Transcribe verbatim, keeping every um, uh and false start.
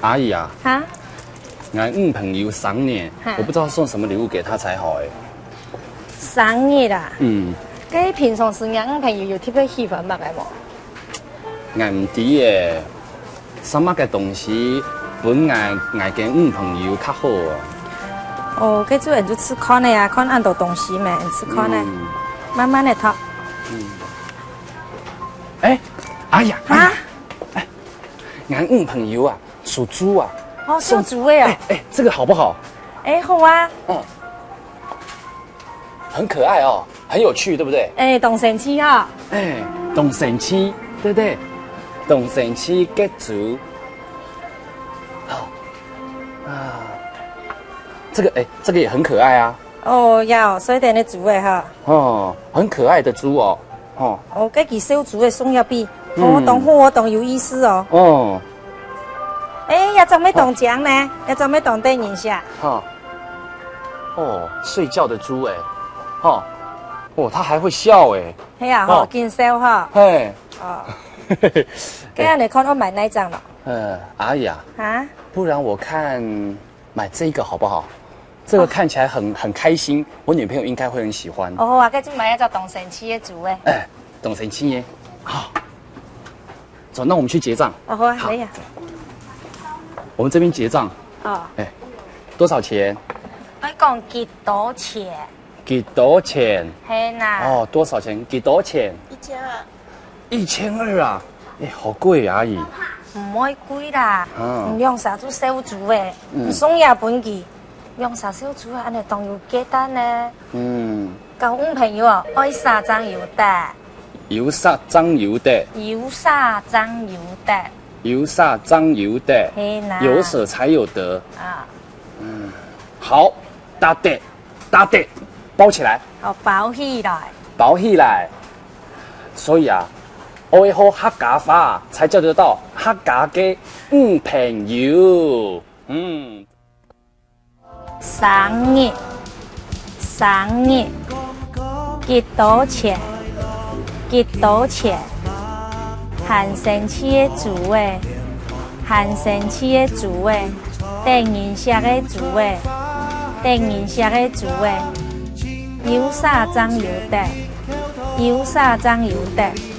阿姨啊，哈？俺女朋友生日，哈。我不知道送什么礼物给她才好哎。生日啊？嗯。該平常時若女朋友有特別喜歡麼个無？俺毋知耶，送麼个東西分俺，俺个女朋友較好啊？哦，該就恁就試看个啊，看恁多東西咩，試看个，嗯。慢慢个討。嗯。哎，哎呀，哎呀，啊？哎，俺女朋友啊， 属猪啊。哦，送，属猪的哦。哎，哎，这个好不好？哎，好啊。嗯。很可爱哦，很有趣，对不对？哎，当生趣哈。哎，当生趣，对不对？当生趣个猪。好。啊，这个，哎，这个也很可爱啊。哦，要，所以等你煮的哈。哦，很可爱的猪哦。哦。哦，这个小猪的送要比，嗯。哦，当好哦，当有意思哦。哦。 哎，也做咩当靚呢？也做咩当得人惜？哈。哦，睡觉的猪哎，哈。哦，它还会笑哎。嘿呀，吼，哦。紧笑哈。嘿。哦。这样你看我买哪一张了？呃，阿姨啊，啊？不然我看买这个好不好？这个看起来很，很开心，我女朋友应该会很喜欢。哦，好啊，这就买一只当生趣的猪哎。哎，当生趣耶。好。 走，那我们去结账。哦，好啊，好。可以啊。我们这边结账。哦。哎，多少钱？我讲几多钱？几多钱？嘿呐。哦，多少钱？几多钱？一千二。一千二啊？哎，好贵啊，阿姨。毋会贵啦，啊。你两三只小猪诶，嗯。你送也分佢，两三只小猪啊，安尼当有价值呢。嗯。交女朋友哦，爱惜正有得。 有惜正有得。有惜正有得。有惜正有得。嘿呐。有舍才有得。啊。嗯，好，值得，值得，包起来。哦，包起来。包起来。所以啊，学会好客家话啊，才交得到客家个女朋友。嗯。 生日，生日，几多钱？几多钱？还生趣个猪仔，还生趣个猪仔，得人惜个猪仔，得人惜个猪仔，有惜正有得，有惜正有得。